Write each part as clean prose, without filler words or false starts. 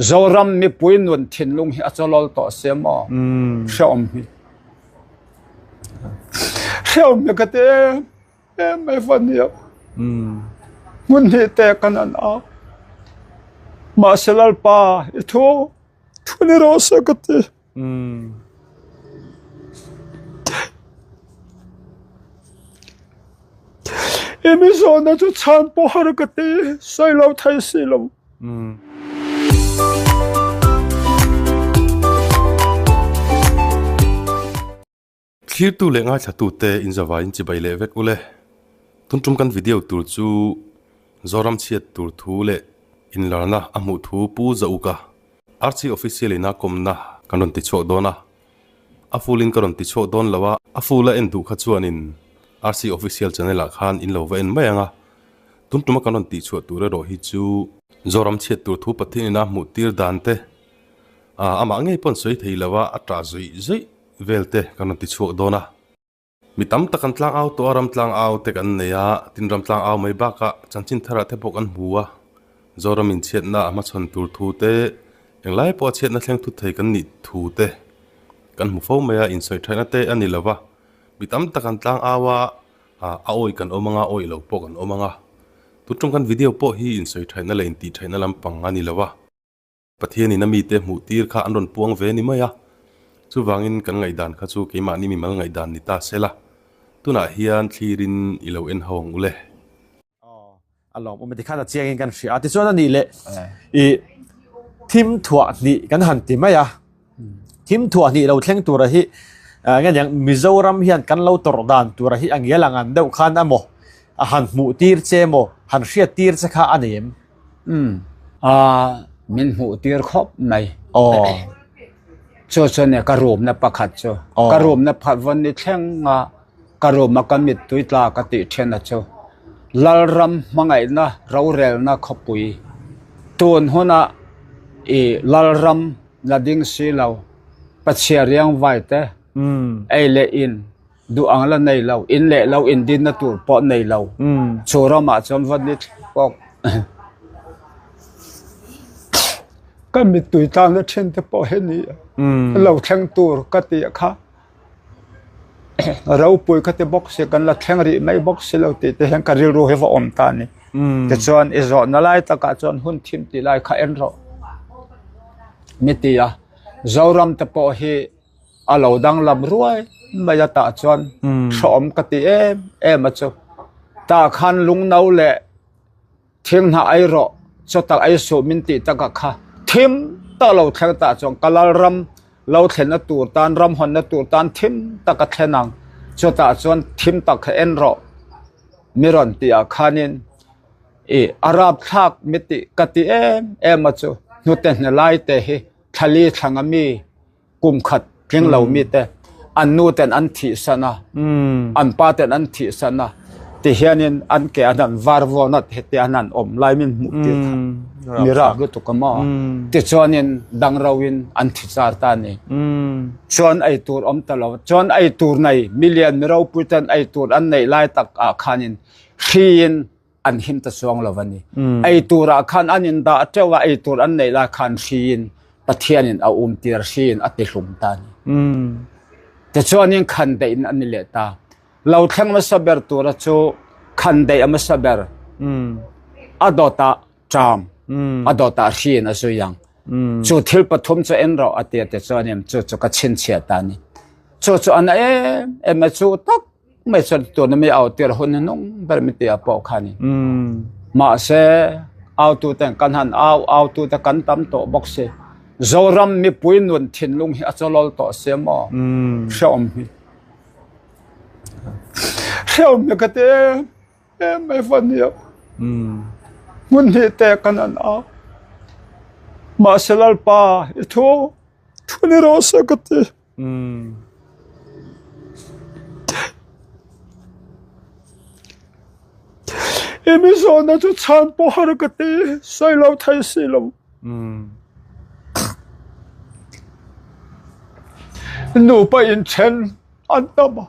Zoram mipui nun thinlung hi a chawlawl tawh sia maw? Hreawm hi. Hreawm hi ka ti em em mai va nia. Hmun hnih te kan an a. Mahse Lalpa i thu thu ni rawh se ka ti. I mi zawhna chu chhan pawh har ka ti, sawi lo thei si lo. Thlirtu leh ngaithlatute in zavaiin chibai leh vek ule. Tun tum kan video tur chu Zoram chhiat tur thu leh inlarna a hmuh thu Pu Zauka RC Official in a kawmna kan rawn ti chhuak dawn a, a full in ka rawn ti chhuak dawn lo a, a full a en duh kha chuanin RC Official channel ah khan in lo va en mai ang a, tun tuma kan rawn tih chhuah tur erawh hi chu Zoram chhiat tur thu Pathian in a hmuh tir dan te, amah ngei pawn sawi thei lo a, a tah zuih zuih vel te kan rawn ti chhuak dawn a. Mi tam tak an tlang au tawh a, ram tlang au te kan nei a, tin ram tlang au mai bakah chanchin tharah te pawh kan hmu a, Zoram inchhiatna a hmachhawn tur thu te, englai pawh a chhiatna thleng thut thei kan nih thu te kan hmu fo mai a, insawi thatna te a ni lo va, mi tam tak an tlang au a, a awi kan awm anga, awi lo pawh kan awm anga, tun tum kan video pawh hi insawi thatna leh intih thatna lampang a ni lo va. Pathianin a mite hmuh tir kha an rawn puang ve ni mai a, chuvangin kan ngaihdan kha chu keimahni mimal ngaihdan ni ta sela, tunah hian thlirin i lo en ho ang u le. Aw, a lawm awm e, tikhan a chiangin kan hria a, tichuan a nih leh i thim thuah hnih kan han ti mai a, thim thuah hnih lo thleng tura hi nge niang Mizoram hian kan lo tawrh dan tura hi a ngial ang an deuh khan emaw a han hmuh tir che emaw han hriat tir che kha a nei em? Umm aa min hmuh tir khawp mai. Aw. Chu chu nia ka room na pakhat chu. Aw. Ka room na pakhat vawn ni thleng a ka room a ka mittui tla ka tih then a chu. Lalram hmangaihna rorelna khawpui tun huna i Lalram la ding si lo Pachhia riangvai te ei leh in Duh ang la nei lo, in leh lo, in dinna tur pawh nei lo. Chu ramah chuan va ni pawk ka mittui tlangna thin te pawh hi ni lo thleng tur ka tih kha ropui ka ti bawk si kan la thleng rih mai bawk si lo tih te hian ka rilru hi va awm ta a ni. Tichuan i zawhna lai takah chuan hun thim tih lai kha en rawh mi ti a, Zoram te pawh hi. a lo danglam ruai mai a tah chuan hrehawm ka ti em em a chu tah khan lungno leh thing hnah ei rawh chaw tak ei suh min tih tak ah kha thim tak lo thleng tah chuan ka lalram lo thlenna tur tan ram hawnna tur tan thim tak a thlen ang chutah chuan thim tak kha en rawh mi rawn tih ah khanin ih a rapthlak mi tih ka ti em em a chu hnute hne lai te hi thlali thlang a mi. kum khat tling lo mi te an nu ten an thih san a an pa ten an thih san a ti hianin an ke an han var vawn a heti an han awm lai min hmuh tir kha mi rak lutuk a maw tichuanin dang ro in an thi char ta a ni chuan ei tur awm ta lo chuan ei tur nei milian mi ropui ten ei tur an neih lai tak ah khanin hri in an him ta chuang lo a ni. Ei turah khan an in dah teuh a, ei tur an neih lai khan hriin Pathianin a um tir hriin a ti hlum ta a ni. Tichuanin khandaih in an ni leh ta. Lo thleng hmasa ber tura chu khandaih a hmasa ber a dawtah ṭam, a dawtah hriin a zui ang. Chu thil pathum chu en rawh a ti a tichuanin chu chu ka chhinchhiah ta a ni. Chu chu a na em em a chu tak mai chuan tuna mi au tir hun hnung ber mi tia pawh kha ni. Mahse au tu ten kan han au au tu te kan tam tawh bawk si. Zoram mipui nun thinlung hi a chawlawl tawh si maw? Hreawm hi. Hreawm hi ka ti em em mai va nia. Hmun hnih te kan an au. Mahse Lalpa i thu thu ni rawh se ka ti. I mi zawhna chu chhan pawh har ka ti, sawi lo thei si lo. Nupa inthen. an tam a.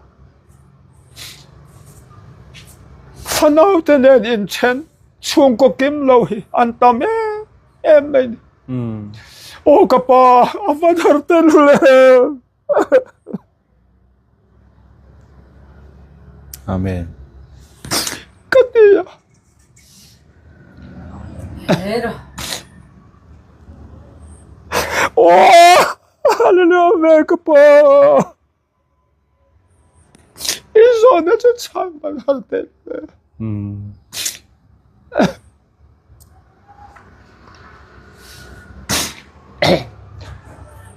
Fanau te nen inthen chhungkaw kim lo hi an tam em em mai ni. Aw ka pa a va dar tel le. Amen. Ka ti a. Aw hallelujah amen ka pa. I zawhna chu chhang ban har tel le.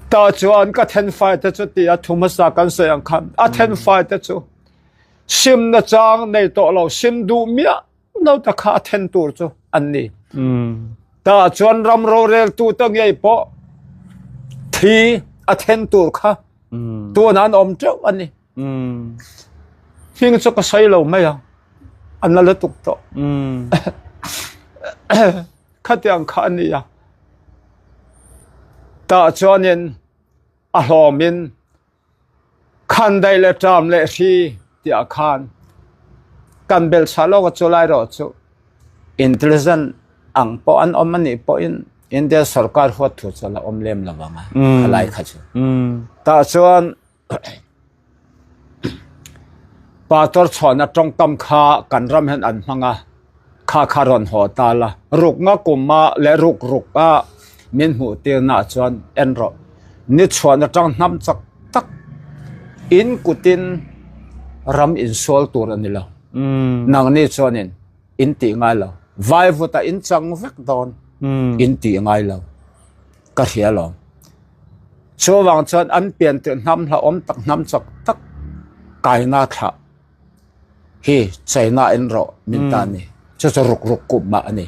Ta chuan ka then fai te chu ti a thu hmasa kan sawi ang khan a then fai te chu sim na chang nei tawh lo sim duh miah lo ta kha a then tur chu an ni. Ta chuan ram rorel tu te ngei pawh thi a then tur kha tun an awm teuh a ni. Hming chu ka sawi lo mai ang. A na lutuk tawh. Khatiang kha a ni a. Tah chuanin a hlawmin khandaih leh ṭam leh hri tiah khan kan belchhah lawk a chu lai erawh chu intelligent ang pawh an awm a nih pawhin India sorkar huat thu chu a la awm lem lo vang a khalai kha chu. Tah chuan Pastor chhuahna tawngkam kha kan ram hian an hmang a, kha kha rawn haw ta la, rukna kuma leh ruk ruk a min hmuh tirna ah chuan en rawh, ni chhuahna tang hnam chak tak in kutin ram insual tur a ni lo, nangni chuanin in tih ngai lo, vaivut ah in chang vek dawn in tih ngai lo, ka hria lawm. Chuvang chuan an pian tirh hnam hlauhawm tak hnam chak tak kaina thlah hi China in rawh min ta ni. Chu chu ruk ruk kup mah a ni.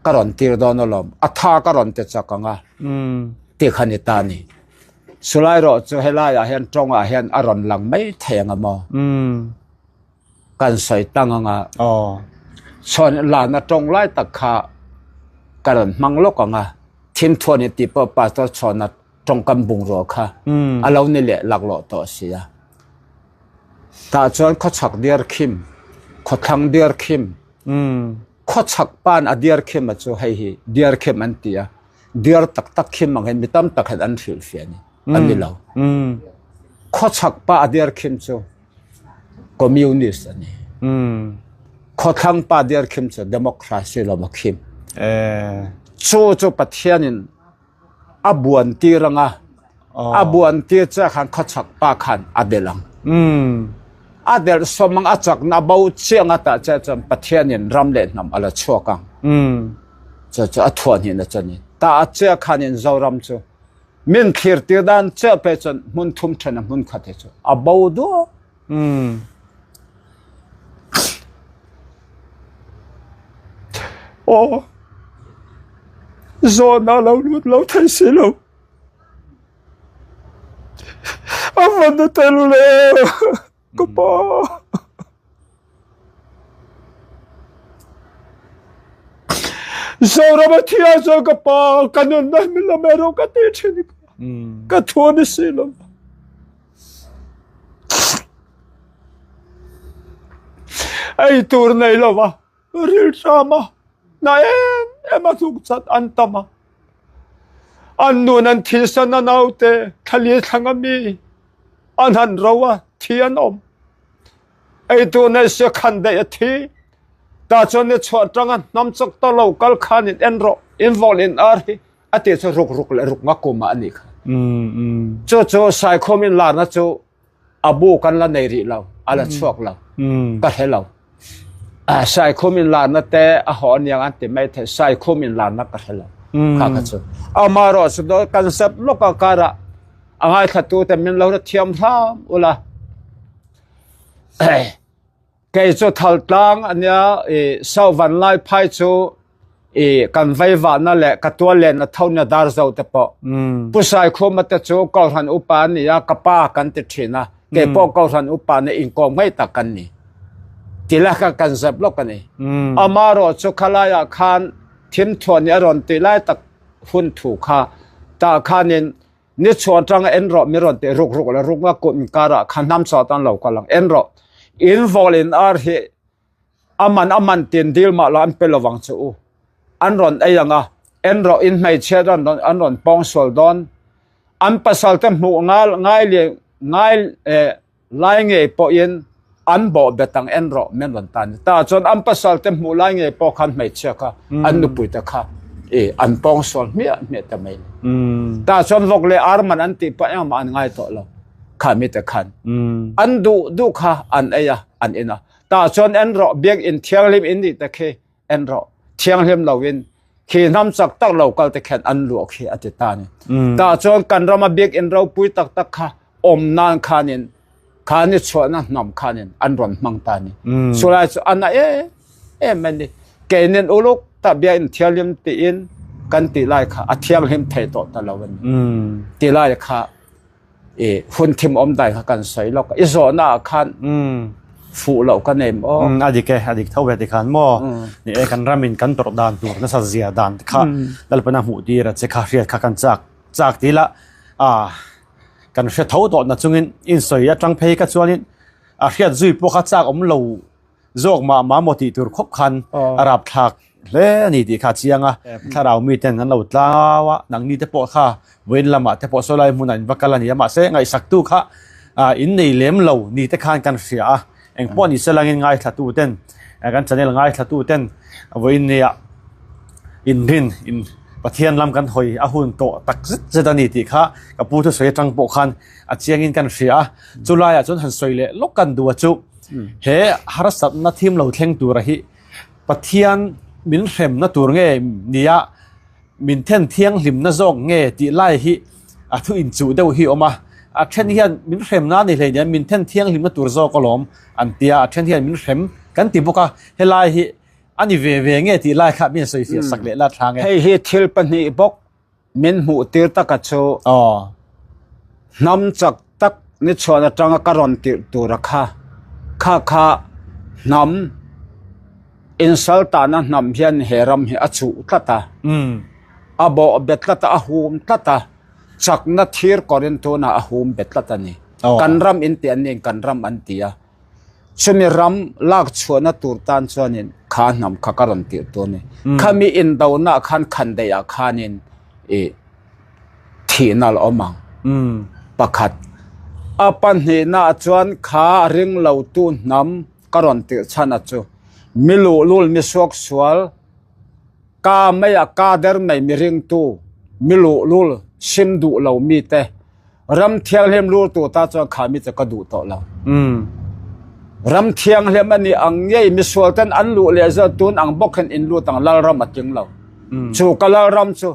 Ka rawn tir dawn alawm. A tha ka rawn ti chak ang a ti kha ni ta ni. Chulai rawh chu helaiah hian tawngah hian a rawn lang mai thei ang a maw? Kan sawi tang ang a. Chhuan lana tawng lai tak kha ka rawn hmang lawk ang a. Thimthuan i tih pawh Pastor Chhawna tawngkam bungrua kha a lo ni leh laklawh tawh si a. Tah chuan khawchhak diar khim, khawthlang diar khim, khawchhak pan a diar khim a chu hei hi diar khim an ti a, diar tak tak khim ang hian mi tam tak hian an hrilhfiah a ni, an ni lo. Khawchhak pa a diar khim chu Communist a ni. Khawthlang pa diar khim chu democracy lawm a khim. Chu chu Pathianin a buan tir anga a buan tir che khan khawchhak pa khan a delh ang. A delh sawm ang a chakna bo chiang a tah che chuan Pathianin ram leh hnam a la chhuak ang. Chu chu a thuah hnihna chu a ni. Tah a che khanin Zoram chu Min thlir tir dan chiah pe chuan hmun thum then a hmun khat hi chu a bo duak. Aw zawhna lo lut lo thei si lo. A van na tel le. Ka pa. Zoram a thi ah chuan ka pa ka nunna hi min la mai rawh ka ti thin ka thu a ni si lo. Ei tur nei lo va rilṭam a na em em a hnuk chat an tam a. An nun an thilsan a naute thlali thlang a mi an han ro a thi an awm. Eitur nei sia khan daih a thi. Ta chuan ni chhuah tanga hnam chak ta lo kal khan in en rawh, in vawn in ar hi a tih chu ruk ruk leh ruk nga kum ah a nih kha. Chu chu Saikhawm in larna chu a bu kan la nei rih lo, a la chhuak lo, ka hre lo. Saikhum in larna te a haw aniang an ti mai thei, Saikhum in larna ka hre lo kha kha chu. Amaherawh chu kan sep lawk a karah a ngaithla te min lo hre thiam hram ula. Kei chu Thaltlang ania i Sauvan lai phai chu i kan veivahna leh ka tual len a tho nia dar zo te pawh. Pu Saikhuma te chu Kohhran upa a ni a, ka pa kan ti thin a, kei pawh Kohhran upa nia inkawm ngei tak kan ni. Ti la kha kan zep lawk a ni. Amaherawh chu khalaiah khan thimthuah nih a rawn tih lai tak hun thu kha tah khanin. Ni chhuah atanga en rawh mi rawn tih ruk ruk leh ruk nga kut inkarah kha hnam chhuah tan lo kal ang. En rawh, in vawk leh in ar hi a man a man tin dil mah la an pe lovang che u. An rawn ei ang a, en rawh in hmeichhia an rawn an rawn pawng sual dawn. An pasal te hmuh ngal ngai leh ngai eh Lai ngei pawhin an bawh bet ang en rawh min rawn tan ta chuan an pasal te hmuh lai ngei pawh khan hmeichhia kha an nupui te kha i an pawng sual hmiah hmiah ta mai ta chuan vawk leh ar man an tih pawh engmah an ngai tawh lo kha mi te khan an duh duh kha an ei a an in a ta chuan en rawh biakinn thianghlim in nih te khi en rawh thianghlim lo in khi hnam chak tak lo kal te khen an luah khi a ti ta ni ta chuan kan rama biakinn ropui tak tak kha awm nan khanin kha ni chhuahna hnam khanin an rawn hmang ta ni chulai chu ana e em ani keinin uluk ta biakinn thianghlim tiin kan tih lai kha a thianghlim thei tawh ta lo ani ti lai kha i hun thim awm dai kha kan sawi lawk i zawhna ah khan fuh loh ka nei maw a dik e a dik tho ve tikhan maw ni e kan ramin kan tawrh dan tur nasa zia dan te kha lalpana hmuh tir a che kha hriat kha kan chak chak ti la a kan hre tho tawh na chungin in sawi atang phei kha chuanin a hriat zui pawh kha chak awm lo Zawk mah mah maw tih tur khawp khan a rapthlak hle a ni tih kha a chiang a. Thlarau miten an lo tlau a, nangni te pawh kha vawiin lamah te pawh saw lai hmunah in va kal a ni a, mahse ngaihsaktu kha in nei lem lo ni te khan kan hria a. Engpawh ni se langin ngaithlatu ten, kan channel ngaithlatu ten vawiin nia inrin in Pathian lam kan hawi a hun tawh tak zet zet a ni tih kha ka pu thusawi atang pawh khan a chiangin kan hria a. Chulaiah chuan han sawi leh lawk kan duh a chu. He harsatna thim lo thleng tura hi Pathian min hremna tur nge nia min then thianghlimna zawk nge tih lai hi a thu inchuh deuh hi a awm a. A then hian min hremna a ni hlei nia min then thianghlimna tur zawk alawm an ti a, a then hian min hrem kan ti bawk a. Helai hi a ni ve ve nge tih lai kha min sawi fiah sak leh la thlang e. Hei hi thil pahnih bawk Min hmuh tir taka chu hnam chak tak ni chhuan atanga ka rawn tirh tura kha kha kha hnam insaltana hnam hian he ram hi a chuh tlat a, a bawh bet tlat a, a hum tlat a, chakna thir kawrin tunah a hum bet tlat a ni. Kan ram in tih an niin kan ram an ti a. Chumi ram lak chhuahna tur tan chuanin kha hnam kha ka rawn tirh tur a ni. Khami indona khan khandaihah khanin ih thihna a la awm ang. Pakhat. A pahnihnaah chuan kha ring lotu hnam ka rawn tirh chhan a chu mi luhlul mi suaksual ka maia ka der mai mi ringtu mi luhlul sim duh lo mite Ram thianghlim lur tur ta chuan kha mi chu ka duh tawh lo. Ram thianghlim a nih ang ngei misual ten an luh leh zel tun ang bawk hian in lut ang lalram a tling lo. Chu ka lalram chu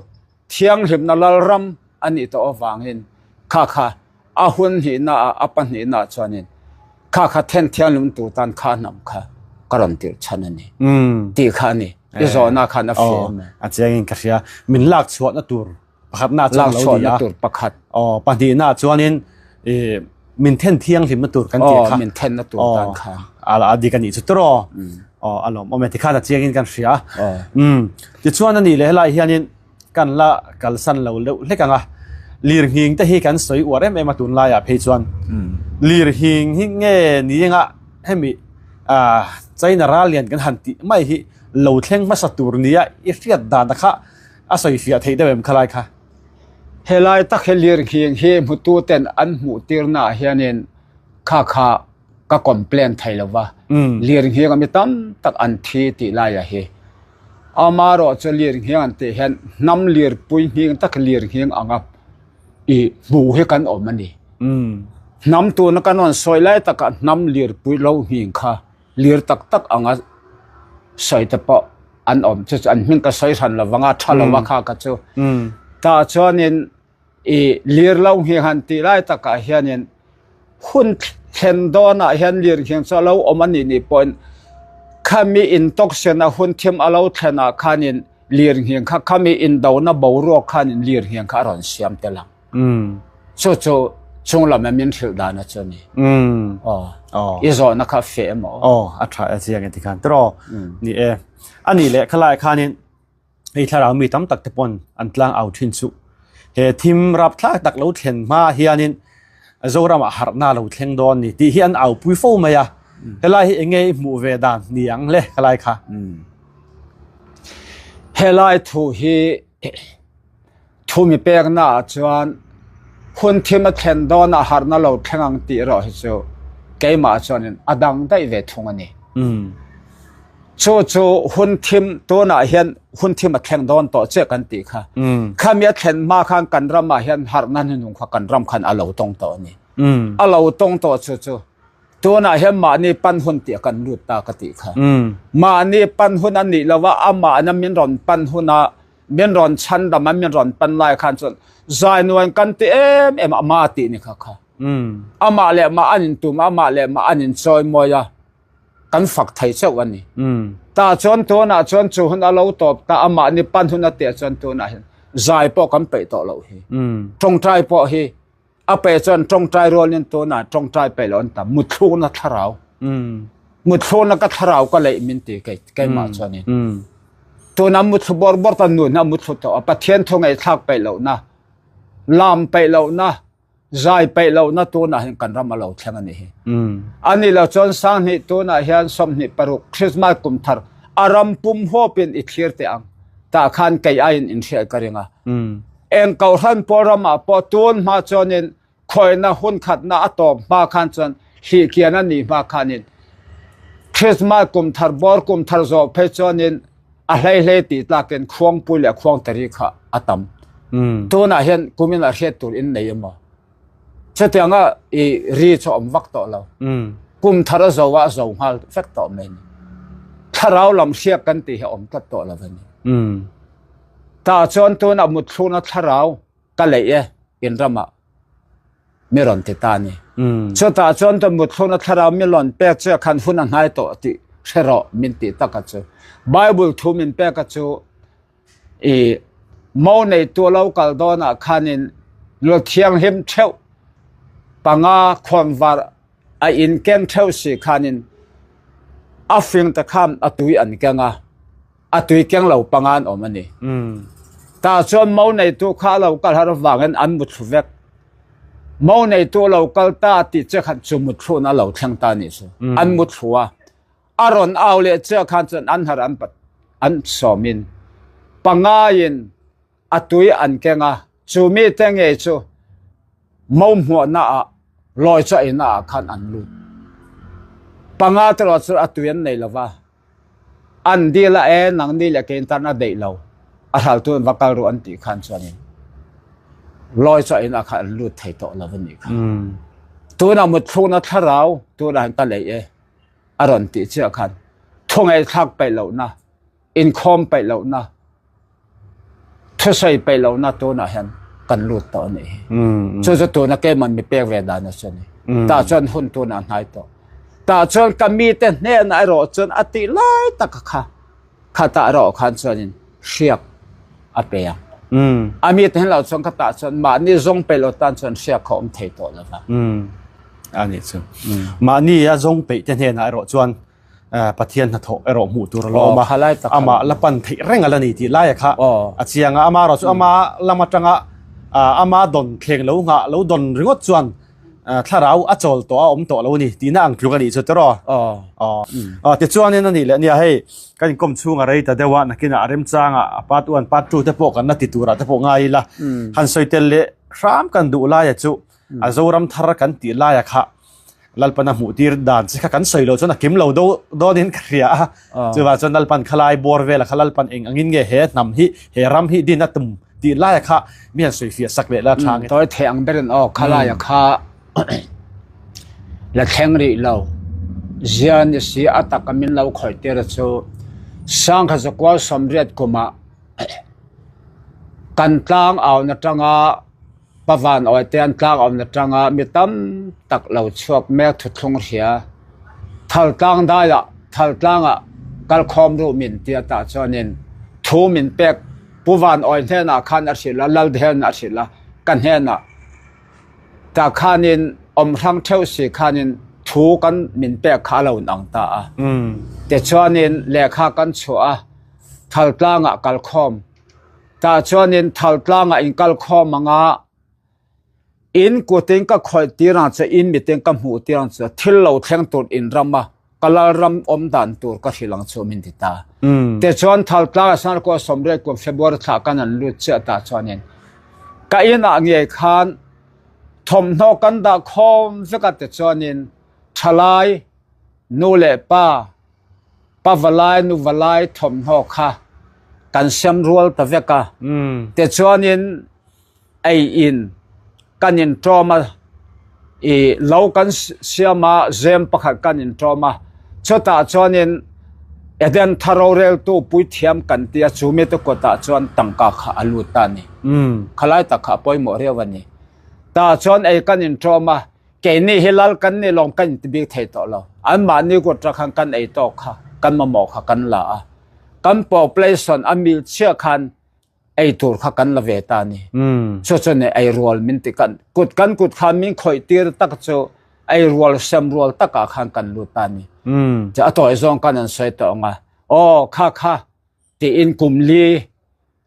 thianghlimna lalram a nih tawh avangin kha kha a hun hnihna ah a pahnihna ah chuanin kha kha then thianghlim tur tan kha hnam kha ka rawn tirh chhan a ni tih kha a ni. I zawhna khan a fiah em? A chiangin ka hria. Min lak chhuahna tur Pakhatna chuan lo ni a. Tur pakhat. Aw, pahnihna chuanin i min then thianghlimna tur kan tih kha. Aw, min thenna tur tan kha. A a dik a nih chu tawh. Aw, a lawm awm e tikhan a chiangin kan hria. Umm, tichuan a nih leh helai hianin kan la kalsan lo deuh hlek ang a. Lirnghing te hi kan sawi uar em em a tunlaiah phei chuan. Lirnghing hi nge ni anga hemi China ral lian kan han tih mai hi lo thleng hmasa tur nia i hriat dan a kha A sawi fiah theih deuh em khalai kha? Helai tak hi lirnghing hi hmutu ten an hmuh tirna ah hianin kha kha ka complain thei lo va, lirnghing a mi tam tak an thi tih lai a hi. Amarawh chu lirnghing an tih hian hnam lirpui nghing tak lirnghing anga i hmu hi kan awm a ni. Hnam tuna kan rawn sawi lai takah hnam lirpui lo nghing kha lir tak tak anga sawi te pawh an awm chu chu an hming ka sawi hran lo vanga tha lo a kha ka chu tah chuanin i lir lo hi han tih lai takah hianin hun thlen dawnah hian lir hian chu alo awm a nih nih pawhin khami intoxin a hun thim alo thlenah khanin lir nghing kha khami indona boruak khanin lir nghing kha a rawn siam tel ang. Chu chu chunglam a min hrilh dan a chu ni. Aw. I zawhna kha feh emaw? Aw, a tha e chiang e tikhan tiraw. Ni e. A nih leh khalai khanin hei thlarau mi tam tak te pawn an tlang au thin chu. He thim rapthlak tak lo thlen hma hianin Zoramah harhna lo thleng dawn ni tih hi an aupui fo mai a. Helai hi enge i hmuh ve dan ni ang le helai kha? Helai thu hi thu mi pekna ah chuan hun thim a thlen dawn a harhna lo thleng ang tih erawh hi chu keimah chuanin a dang daih ve thung a ni. Chu chu hun thim tunah hian hun thim a thleng dawn tawh chiah kan tih kha. Khami a thlen hma khan kan ramah hian harhna hnuhnung kha kan ram khan a lo tawng tawh a ni. A lo tawng tawh chu chu tunah hian mahni pan hun tih kan lut ta ka tih kha. Mahni pan hun a nih lova amahna min rawn pan huna min rawn chhandam a min rawn pan lai khan chuan zainuan kan ti em em a ma tih ni kha kha. Amah leh mah an intum a, amah leh mah an inchawimawi a. kan fak thei chauh a ni. Tah chuan tunah chuan chu hun a lo tawp ta, amah ni pan hun a tih chuan tunah hian zai pawh kan peih tawh loh hi. Tawngtai pawh hi a peih chuan tawngtai rualin tunah tawngtai peih loh an tam. Mutthlukna thlarau. Mutthlukna ka thlarau ka leih min ti kei keimah chuanin. Tunah muthlu bawrh bawrh ta nun a muthlu tawh a, Pathian thu ngaihthlak peih lohna, lam peih lohna, Zai peih lohna tunah hian kan ram a lo thleng a nih hi. A nih loh chuan Sanghnih tunah hian 26 Christmas kum thar a ram pum huapin i thlir teh ang. Tah khan kei aiin inhriat ka ring a. Eng kohhran pawl ramah pawh tun hma chuanin khawihna hun khatna a tawp hma khan chuan hlihkian a nih hma khanin Christmas kum thar bawr kum thar zawh phei chuanin a hleihlei tih tlakin khuangpui leh khuangtari kha a tam. Tunah hian kumin a hriat tur in nei emaw? Chutianga i ri chu awm vak tawh lo. Kum thar a zo a, a zo nghal vek tawh mai a ni. Thlarau lam hriak kan tih hi a awm tlat tawh lo a ni. Tah chuan tunah mutthluna thlarau ka leih e in ramah mi rawn ti ta a ni. Chutah chuan ka mutthluna thlarau mi rawn pek che khan hun a hnai tawh tih hre rawh min tih tak a chu. Bible thu min pek a chu i mo neitu lo kal dawnah khanin lu thianghlim theuh panga khawnvar a in keng theuh si khanin a fing te khan a tui an keng a. A tui keng lo panga an awm a ni. Tah chuan mo neitu kha a lo kal har avangin an muthlu vek. Mo neitu a lo kal ta tih che khan chu mutthluhna a lo thleng ta a nih chu. An muthlu a, a rawn au leh chiah khan chuan an har an an sawmin pangaiin a tui an keng a, chu mite ngei chu mo hmuahna ah lawi chaw eina ah khan an lut. Panga te erawh chu a tui an nei lova. An dil a e, nangni leh kein tan a deih lo, a hraltu an va kal ru an tih khan chuanin lawi chaw inah khan an lut thei tawh lo a nih kha. Tunah mutthlukna thlarau tunah hian ka leih e a rawn tih chiah khan thungaihthlak peih lohna, inkhawm peih lohna, Thusawi peih lohna tunah hian kan lut tawh a nih hi. Chu chu tuna keiman mi pek ve dan a chu a ni. Tah chuan hun tunah hnai tawh. Tah chuan ka mite hnenah erawh chuan a tih lai tak kha khatah erawh khan chuanin hriak a pe ang. A mite hnen loh chuan khatah chuan mahni zawng peih loh tan chuan hriak kha a awm thei tawh lo va. A nih chu. Mahni a zawng peih te hnenah erawh chuan Pathian hnathawh erawh hmuh tur a lo awm a, amah la pan theih reng a la ni tih laia kha a chiang a, ama erawh chu ama lam atanga ama dawn thleng lo nghah lo dawn ringawt chuan thlarau a chawl tawh a awm tawh lo a ni tihna ang tluk a nih chu tiraw? Aw tichuanin a nih leh nia hei kan inkawm chhung a rei ta deuh a nakinah a remchangah a part one part two te pawh kan la ti turah te pawh ngai ila han sawi tel leh hram kan duh laia chu a Zoram thar kan tih laia kha Lalpan a hmuh tir dan che kha kan sawi loh chuan a kim lo do dawnin ka hria a. Chuvang chuan Lalpan khalai bawr vela kha Lalpan eng angin nge he hnam hi he ram hi din a tum tih laia kha mi han sawi fiah sak leh la tha nge. Tawi thei ang berin aw khalaia kha la thleng rih lo. Zia ni si a taka min lo khawih tir a chu Sangha zakual 80 kumah kan tlang auna tanga Pavan awite an tlang awmna tanga mi tam tak lo chhuak mek thuthlung hria. Thaltlang daiah Thaltlangah kalkhawm ruh min ti a tah chuanin thu min pek Pu Van Awi hnenah khan a hrilh a, Laldhen a hrilh a, ka hnenah tah khanin awm hrang theuh si khanin thu kan min pek kha a lo inang ta a. Tichuanin lehkha kan chhuah a, Thaltlangah kalkhawm. Tah chuanin Thaltlangah in kal khawm ang a, in kutin ka khawih tir ang che, in mitin ka hmuh tir ang che, thil lo thleng tur in ram a, ka lalram awm dan tur ka hrilh ang chu min ti ta. Tichuan Thaltlangah Sanarkua Sawmriat kum February thla kan an lut chiah tah chuanin ka inah ngei khan thawmhnaw kan dah khawm vek a tichuanin thalai nu leh pa Pa valai nu valai thawmhnaw kha kan sem rual ta vek a, tichuanin ei in kan inṭawm a, ih lo kan siam a, zem pakhat kan inṭawm a, chutah chuanin Eden thar roreltu puithiam kan tia chu mite kawtah chuan tangka kha a lut ta a ni. Khalai tak kha a pawimawh riau a ni. Tah chuan ei kan inṭawm a. Keini hi lal kan nih lawng kan inti bik thei tawh lo. Anmahni kut rak khan kan ei tawk kha, kan mamawh kha kan la a. Kan population a mil chiah khan ei tur kha kan la ve ta a ni. Chu chu ni ei rual min ti kan kut kan kut khan min khawih tir tak chu ei rual sem rual takah khan kan lut ta a ni. Chu a tawi zawng kan an sawi tawh ang a, aw kha kha tiin kum li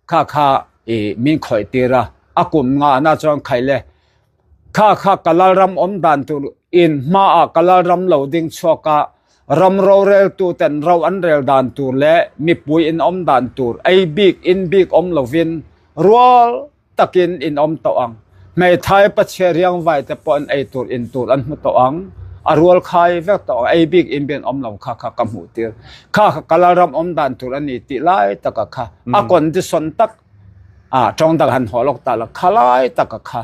Kha kha i min khawih tir a, a kum ngahna chuan khaih le. Kha kha ka lalram awm dan tur in hmaah ka lalram lo ding chhuak a, ram roreltu ten ro an rel dan tur leh mipui in awm dan tur ei bik in bik awm lovin rual takin in awm tawh ang. Hmeithai pachhe riangvai te pawh an ei tur in tur an hmu tawh ang, a rual khai vek tawh ang, ei bik in bian awm lo kha kha ka hmuh tir. Kha kha ka lalram awm dan tur a ni tih lai taka kha a condition tak a tawng dang han haw lawk ta la kha lai taka kha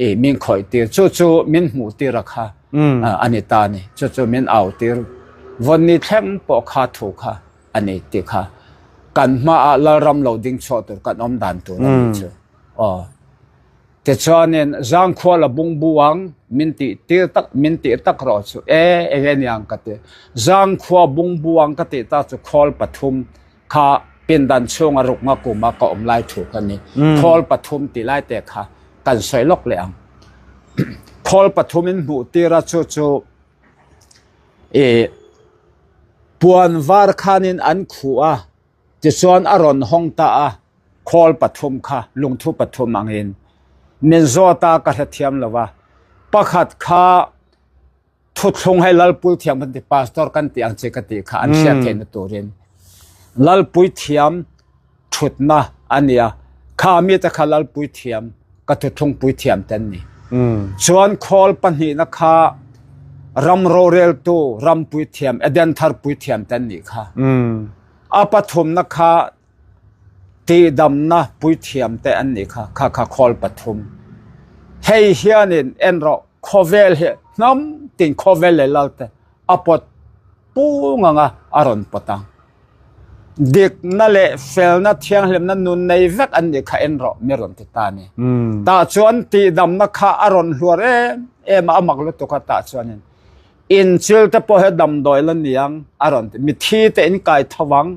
i min khawih tir chu chu min hmuh tir a kha a ni ta a ni. Chu chu min au tir vawnni thleng pawh kha thu kha a ni tih kha kan hmaah lalram lo ding chhuah tur kan awm dan tur a ni chu. Aw. Tichuanin zangkhua la bungbu ang min tih tir tak min tih tak rawh chu e eng e niang ka ti. Zangkhua bungbu ang ka tih tak chu khawl pathum kha pindan chhunga ruknga kuma ka awm lai thu ka ni. Khawl pathum tih lai te kha kan sawi lawk leh ang. Khawl pathum in hmuh tir a chu chu e puan var khanin an khuh a. Tichuan a rawn hawng ta a, khawl pathum kha lungthu pathum angin min zawt a, ka hrethiam lo a. Pakhat kha thuthlung hei Lalpui thiam kan ti, Pastor kan tih ang chi ka tih kha an hriat theihna turin Lalpui thiam thutna a ni a, kha mite kha Lalpui thiam ka thuthlung pui thiam te an ni. Chuan khawl pahnihna kha ram roreltu ram puithiam Eden thar puithiam te an nih kha. A pathumna kha tihdamna puithiam te an nih kha, kha kha khawl pathum. Hei hianin en rawh khawvel hi hnam tin khawvel leh lal te a pawt pung anga a rawn pawt ang. Dikna leh felna thianghlimna nun nei vek an nih kha en rawh mi rawn ti ta a ni. Tah chuan tihdamna kha a rawn hluar em em a, a mak lutuk a tah chuanin Inchil te pawh hi damdawi la niang a rawn ti, mithi te in kai tho ang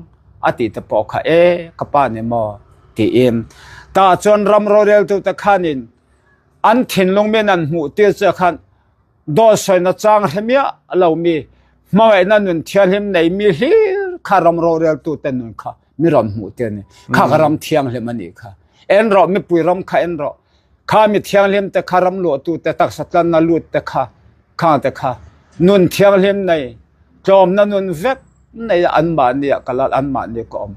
a tih te pawh kha e ka pa ni maw tiin tah chuan ram roreltu te khanin an thinlung min an hmuh tir che khan dawt sawina chang hre miah lo mi hmangaihna nun thianghlim nei mi hlir kha ram roreltu te nun kha mi rawn hmuh tir ni kha ka ram thianghlim a nih kha en rawh mipui ram kha en rawh kha mi thianghlim te kha ram luahtu te taksa tlanna lut te kha Khang te kha nun thianghlim nei, tlawmna nun vek nei a anmahni ah ka lal, anmahni ka awm.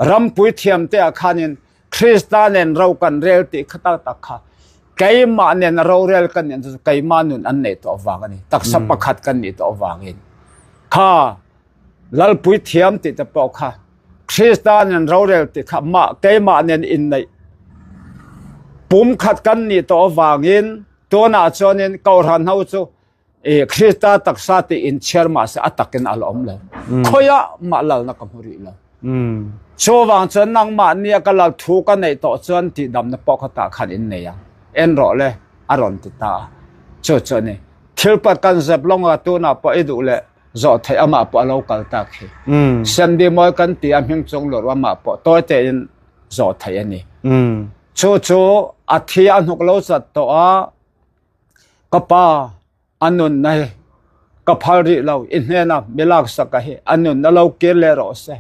Rampui thiam te ah khanin Krista nen ro kan rel tih kha tak tak kha keimah nen a rorel kan nih chu keimah nun an neih tawh vang a ni. Taksa pakhat kan nih tawh vangin. Kha Lalpui thiam tih te pawh kha Krista nen rorel tih kha mah keimah nen inneih pumkhat kan nih tawh vangin Tunah chuanin Kohhran ho chu i Krista taksa tih inchhiar mahse a takin a la awm lo. Khawiah mah lalna ka hmu rih lo. Chuvang chuan nangmah nia ka lal thu ka neih tawh chuan tihdamna pawh kha tah khan in nei ang. En rawh le, a rawn ti ta a. Chu chu a ni. Thil pat kan zep lawng a, tunah pawh i duh leh zawh theih amah pawh a lo kal tak hi. Sandy mawi kan ti a hming chung lawr amah pawh tawi tein zawh theih a ni. Chu chu a thi a hnuk lo chat tawh a, ka pa a nunna hi ka phal rih lo, i hnena mi laksak a hi a nunna lo kir leh rawh se,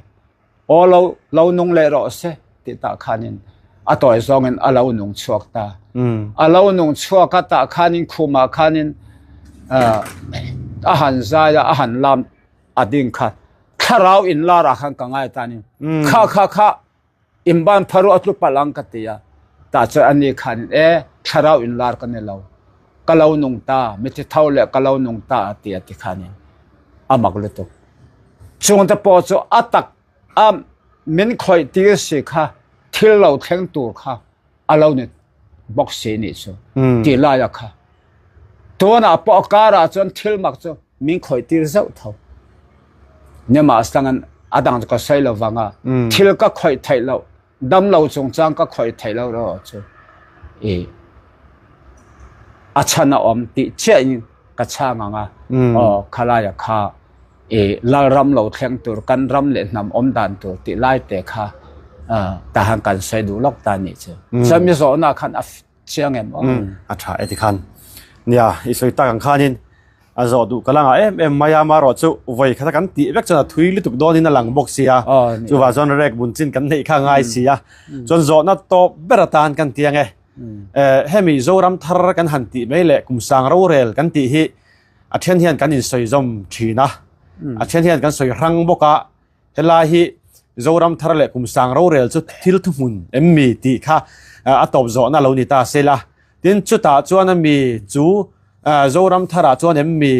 aw lo lo nung leh rawh se tih tah khanin. A tawi zawngin a lo nung chhuak ta. A lo nung chhuak a tah khanin khumah khanin a han zai a, a han lam a ding kha thlarau inlar ah khan ka ngai ta ni. Kha kha kha inban pharu a tlu palh ang ka ti a. Tah chuan ani khanin e thlarau inlar ka ni lo. Ka lo nung ta, mithi tho leh ka lo nung ta a ti a ti khanin a mak lutuk. Chungte pawh chu a tak a min khawih tir si kha thil lo thleng tur kha a lo ni bawk si nih chu tih laia kha tunah pawh a karah chuan thil mak chu min khawih tir zauh tho nimahsangin a dang chu ka sawi lo vang a thil ka khawih theih loh dam lo chungchang ka khawih theih loh erawh chu i a chhan a awm tih chiahin ka chhang ang a aw khalaia kha i Lalram lo thleng tur kan ram leh hnam awm dan tur tih lai te kha tahan kan sawi duh lawk ta nih chu. Chuan mi zawhna khan a chiang em aw? A tha e tikhan. Nia, i sawi tak ang khanin a zawh duh ka la ngah em em mai a, amaherawh chu vawi khata kan tih vek chuan a thui lutuk dawnin a lang bawk si a, chuvah chuan rek bun chin kan neih kha a ngai si a. Chuan zawhna tawp ber atan kan ti ang e. Hemi Zoram thar kan han tih mai leh kum sang rorel kan tih hi A then hian kan insawi zawm thin a, a then hian kan sawi hrang bawk a, helai hi Zoram thar leh kum sang rorel chu thil thuhmun em mi tih kha a tawp zawhna lo ni ta se la. Tin, chutah chuan a mi chu Zoram tharah chuan em mi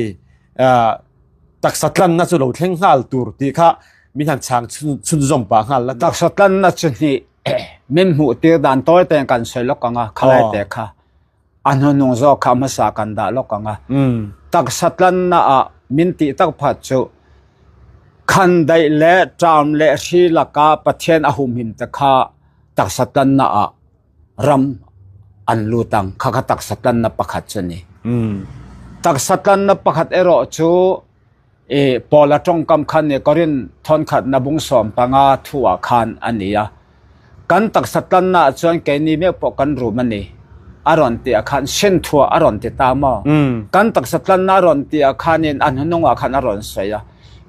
taksa tlanna chu lo thleng nghal tur tih kha min han chhang chhunzawm pah nghal la. Taksa tlanna chu hnih min hmuh tir dan tawi te kan sawi lawk ang a, khalai te kha. A hnuhnung zawk kha hmasa kan dah lawk ang a. Taksa tlanna ah min tih tak phat chu khandaih leh ṭam leh hri laka Pathian a humhim te kha taksa tlanna ah ram an lut ang. Kha kha taksa tlanna pakhat chu a ni. Taksa tlanna pakhat erawh chu I Paula tawngkam khan ni Korin thawnkhatna bung 15 thuah khan a ni a. Kan taksa tlannaah chuan keini meuh pawh kan rum a ni a rawn tih ah khan sin thuah a rawn ti ta maw? Kan taksa tlanna a rawn tih ah khanin a hnuhnungah khan a rawn sawi a.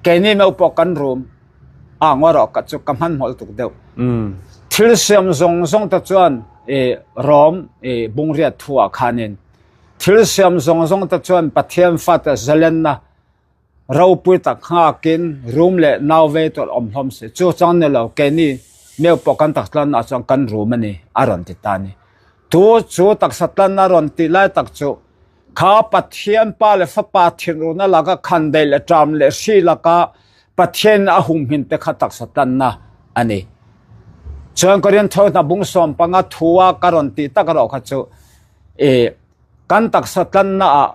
Keini meuh pawh kan rum a ngaw rawh ka chu ka hmanhmawlh tuk deuh. Thil siam zawng zawng te chuan i Rom i bungriat thuah khanin Thil siam zawng zawng te chuan Pathian fate zalenna ropui tak nghakin rum leh nau vei tur awm hlawm si. Chu chang ni lo, keini meuh pawh kan taksa tlanna chuan kan rum a ni, a rawn ti ta a ni. Tu chu taksa tlanna rawn tih lai tak chu kha Pathian Pa leh Fapa thinruna laka khandaih leh ṭam leh hri laka Pathian a humhim te kha taksa tlanna a ni. Chuan Korinth hna bung 15 thua ka rawn tih tak erawh kha chu I kan taksa tlanna ah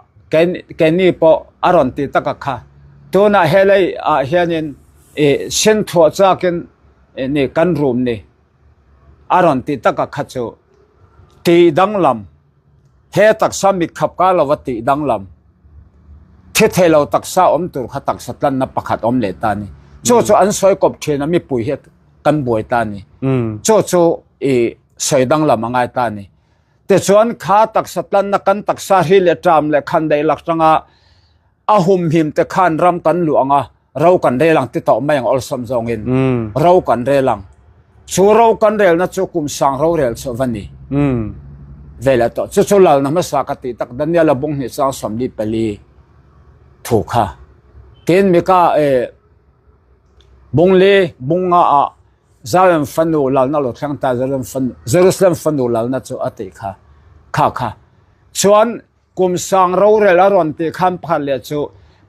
keini pawh a rawn ti tak a kha. Tunah helai ah hianin i sin thuah chakin ni kan rum ni a rawn ti tak a kha chu tih danglam he taksa mit khap kar lova tih danglam thi thei lo taksa awm tur kha taksa tlanna pakhat awm leh ta ni. Chu chu an sawi kawp thin a mipui hi kan buai ta ni. Chu chu i sawi danglam a ngai ta ni. Tichuan kha taksa tlanna kan taksa hri leh ṭam leh khandaih lak ṭanga a humhim te khan ram kan luh ang a, ro kan rel ang ti tawh mai ang awlsam zawngin ro kan rel ang. Chu ro kan relna chu kum sang rorel chu va ni ve leh tawh. Chu chu lalna hmasa ka tih tak Daniela bung hnih chang 44 thu kha. Tin Mika bung li bung nga ah Zion fanu lalna lo thleng ta Jerusalem fanu lalna chu a tih kha kha kha chuan kum sang rorel a rawn tih khan pakhat leh chu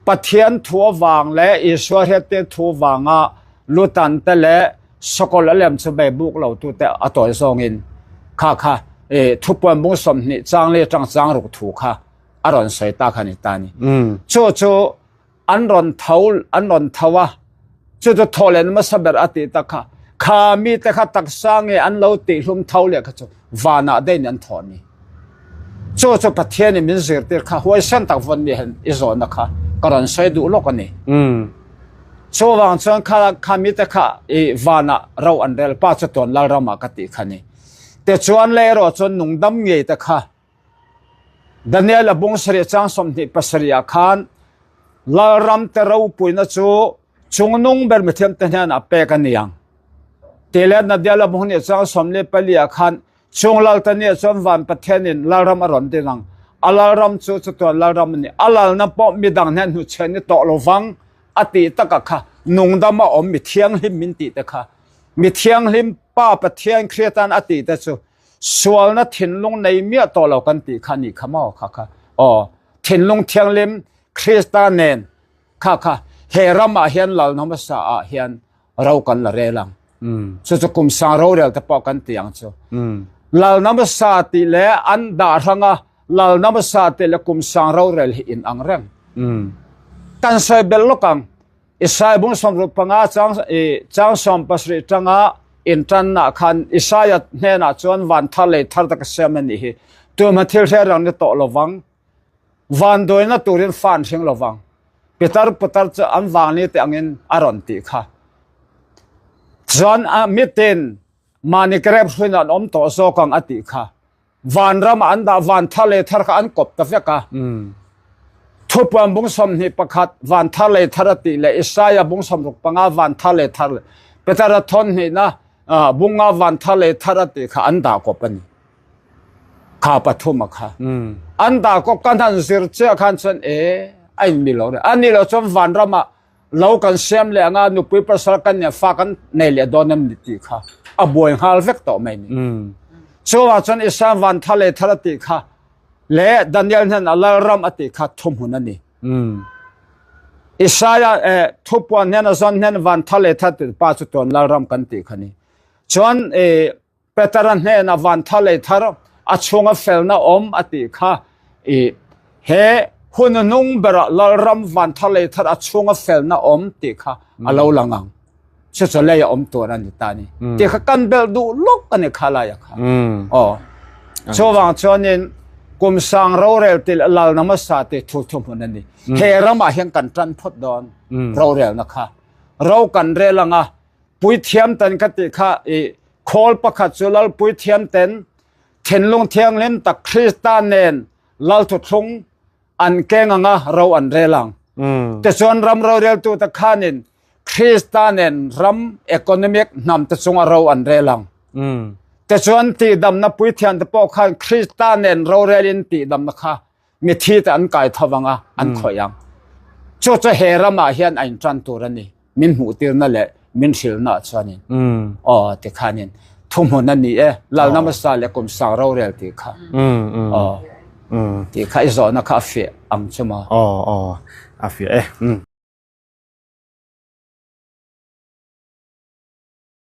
Pathian thu avang leh Isua hriattir thu vanga lutan te leh sakawl a lem chu bei buk lo tu te a tawi zawngin kha kha e thupuan bung 20 chang li atang chang ruk thu kha a rawn sawi ta kha ni ta ni chu chu an rawn tho an rawn tho a chu chu thaw leh hmasa ber a tih tak kha kha mi te kha taksa nge an lo tih hlum tho leh kha chu vanah daih in an thaw ni chu chu Pathian in min zirtir kha huaisen tak vawn mi hian i zawhna kha ka rawn sawi duh lawk a ni chuvang chuan kha kha mi te kha i vanah ro an rel pa chu tawn Lalramah ka tih kha ni tichuan leh erawh chuan nungdam ngei te kha Daniel-a bung sarih chang 27 ah khan Lalram te ropuina chu chungnung ber mithiamte hnenah pek a ni ang. Ti leh Nadiala hmun i chang 14 ah khan chung lal te nih chuan van Pathian in lalram a rawn din ang. A lalram chu chutiang lalram a ni. A lalna pawh midang hnen hnuchhiah ni tawh lovang a tih takah kha nungdam a awm mi thianghlim min tih te kha mi thianghlim Pa Pathian Kriatan a tih te chu sualna thinlung nei miah tawh lo kan tih kha ni kha maw kha kha aw thinlung thianghlim Krista nen kha kha he ramah hian lalna hmasa ah hian ro kan la rel ang. Chu chu kum sang rorel te pawh kan ti ang chu. Lalna hmasa tih leh an dah hranga lalna hmasa tih leh kum sang rorel hi in ang reng. Kan sawi belh lawk ang. Isai bung 65 chang chang 70 tanga in tanna khan Isaia hnenah chuan van thar lei thar tak siam a nih hi. Tuma thil hre rang ni tawh lovang. Vanduaina turin fa an hring lovang. Pitar putar chu an vangni te angin a rawn tih kha. Chuan a mitin mahni krep hruin an awm tawh zawk ang a tih kha. Vanram ah an dah van thar leh thar kha an kawp ta vek a. Thupuan bung 21 van thar leh thar a tih leh Isaiah bung 65 van thar leh thar leh Petera thawn hnihna bunga van thar leh thar a tih kha an dah kawp a ni. Kha pathum a kha. An dah kawp kan han zir chiah khan chuan e a in mi lo re. A ni lo chuan vanram ah lo kan siam leh anga nupui pasal kan nia fa kan nei leh dawn em ni tih kha a buai nghal vek tawh mai ni. Chuvang chuan Isaiah van thar leh thar a tih kha leh Daniel hnen a lalram a tih kha thuhmun a ni. Isaiah eh thupuan hnen a zawn hnen van thar leh thar tih pa chu tuan lalram kan tih kha ni. Chuan eh Petera hnena van thar leh thar a chhunga felna awm a tih kha i he hun hnung berah lalram van thar leh thar a chhunga felna awm tih kha a lo lang ang. Chu chu lei a awm tur a ni ta ni. Tih kha kan belh duh lawk a ni kha laia kha. Aw. Chuvang chuanin kum sang rorel tih leh lalna hmasa tih thu thuhmun a ni. He ramah hian kan tan phawt dawn rorelna kha. Ro kan rel anga Puithiam ten ka tih kha i khawl pakhat chu lal puithiam ten thinlung thianghlim tak Krista nen lal thuthlung an keng anga ro an rel ang. Tichuan ram roreltu te khanin Krista nen ram economic hnam te chunga ro an rel ang. Tichuan tihdamna puithiam te pawh khan Krista nen rorelin tihdamna kha mithi te an kai tho ang a, an khawih ang. Chu chu he ramah hian a intan tur a ni. Min hmuhtirna leh min hrilhna ah chuanin. Aw tikhanin thuhmun a ni e, Lalna hmasa leh kum sang rorel tih kha. Aw tih kha i zawhna kha a fiah ang chu maw? Aw aw a fiah e.